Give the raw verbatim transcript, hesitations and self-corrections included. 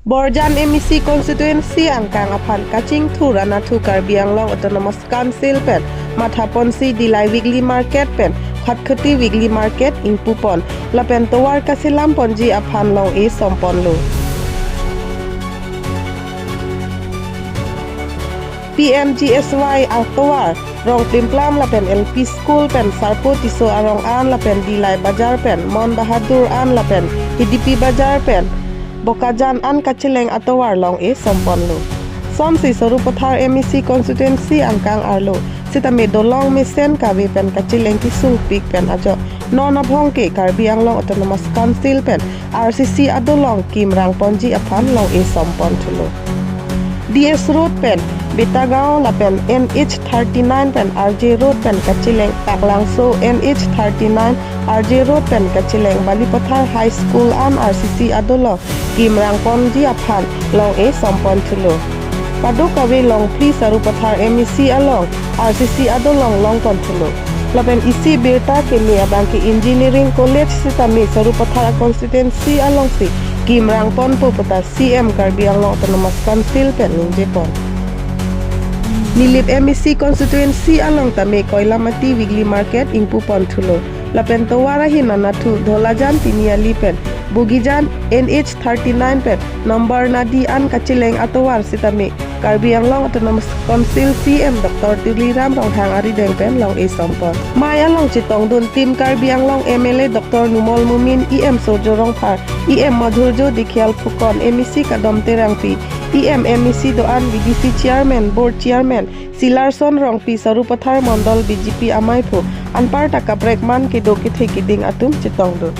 Borjan M E C constituency angkang aphan kachingthur anatthu Karbi Anglong Autonomous Council pen mathaponsi Dillai weekly market pen Khatkhati weekly market ingpupon lapen tovar kaselam ponji aphan long-e somponlo. P M G S Y atovar Rongplimplam lapen L P School pen Sarpo Tisso arong an lapen Dillai Bazar pen Mon Bahadur an lapen Hidipi Bazar pen Bokajan an kacheleng atovar long-e somponlo. Sonsi Sarupathar M E C constituency angkang arlo sitame dolong mesen kave pen kacheleng kesungpik pen ajok non abhong ke Karbi Anglong Autonomous Council pen R C C adolong kimrang ponji aphan long-e sompon thulo. D S Road pen Betagaon lapen N H thirty-nine pen R J Road pen kacheleng Taklangso, N H thirty-nine R J Road pen kacheleng Balipathar High School an R C C adolong kimrang ponji aphan long-e sompon thulo. Kadokave longphli Sarupathar M E C along R C C adolong longpon thulo. Lapen isi birta keme abangke Engineering College sitame Sarupathar constituency alongsi kimrang ponpo puta C M Karbi Anglong Autonomous Council pen ningjepon. Nilip M E C constituency along tame Koilamati weekly market ingpupon thulo. Lapen tovar ahin anatthu Dholajan Tiniali pen Bogijan, N H thirty-nine pen Nombar Nadi an kacheleng atovar sitame Karbi Anglong Autonomous Council C M Doctor Tuliram Ronghang arideng pen long-e sompon. Mei along chetongdun Team Karbi Anglong M L A Doctor Numal Momin, E M Surjya Rongphar, E M Madhurjyoti Khealphukon, M E C Kadom Terangpi, E M, M E C do-an, V D C Chairman, Board Chairman Silarson Rongpi, Sarupathar Mondol B J P amaiphu anparta kaprek man kedo kethe keding atum chetongdun.